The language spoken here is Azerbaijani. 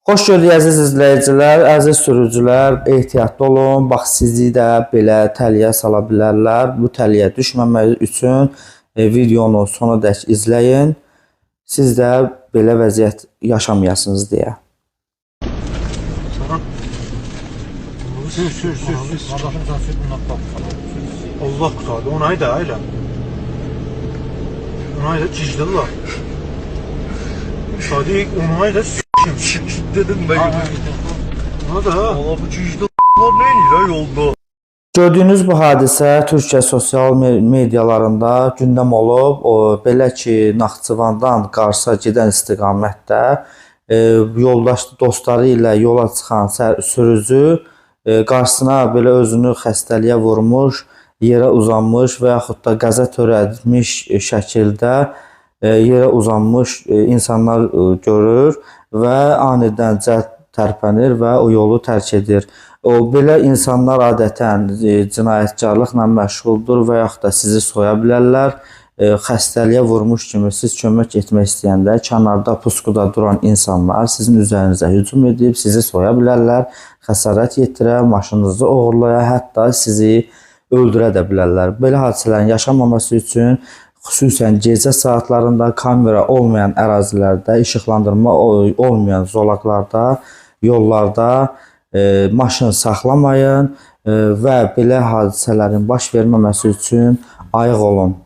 Xoş gördük, əziz izləyicilər, əziz sürücülər, ehtiyatlı olun. Bax, sizi də belə təliyə sala bilərlər. Bu təliyə düşməmək üçün videonu sonadək izləyin. Siz də belə vəziyyət yaşamayasınız deyə. Sana Sür sür sür sür. Kardeşim sen sür, bundan bak. Allah kurtardı. Onayı da öyle. Onayı da cicdillah. Sadiq onayı da s**kim. Dedim ben. Ona da ha. Valla bu cücde ne edir yolda? Gördüyünüz bu hadisə Türkiyə sosial medialarında gündəm olub. O, belə ki, Naxçıvandan Qarsa gedən istiqamətdə yoldaş dostları ilə yola çıxan sürücü qarşısına belə özünü xəstəliyə vurmuş, yerə uzanmış və yaxud da qəza törətmiş şəkildə yerə uzanmış insanlar görür və anidən cəld tərpənir və o yolu tərk edir. O belə insanlar adətən cinayətkarlıqla məşğuldur və yaxud da sizi soya bilərlər. Xəstəliyə vurmuş kimi siz kömək etmək istəyəndə kənarda puskuda duran insanlar sizin üzərinizə hücum edib sizi soya bilərlər, xəsarət yetirə, maşınınızı oğurlaya, hətta sizi öldürə də bilərlər. Belə hadisələrin yaşanmaması üçün xüsusən gecə saatlarında kamera olmayan ərazilərdə, işıqlandırma olmayan zolaqlarda, yollarda maşın saxlamayın və belə hadisələrin baş verməməsi üçün ayıq olun.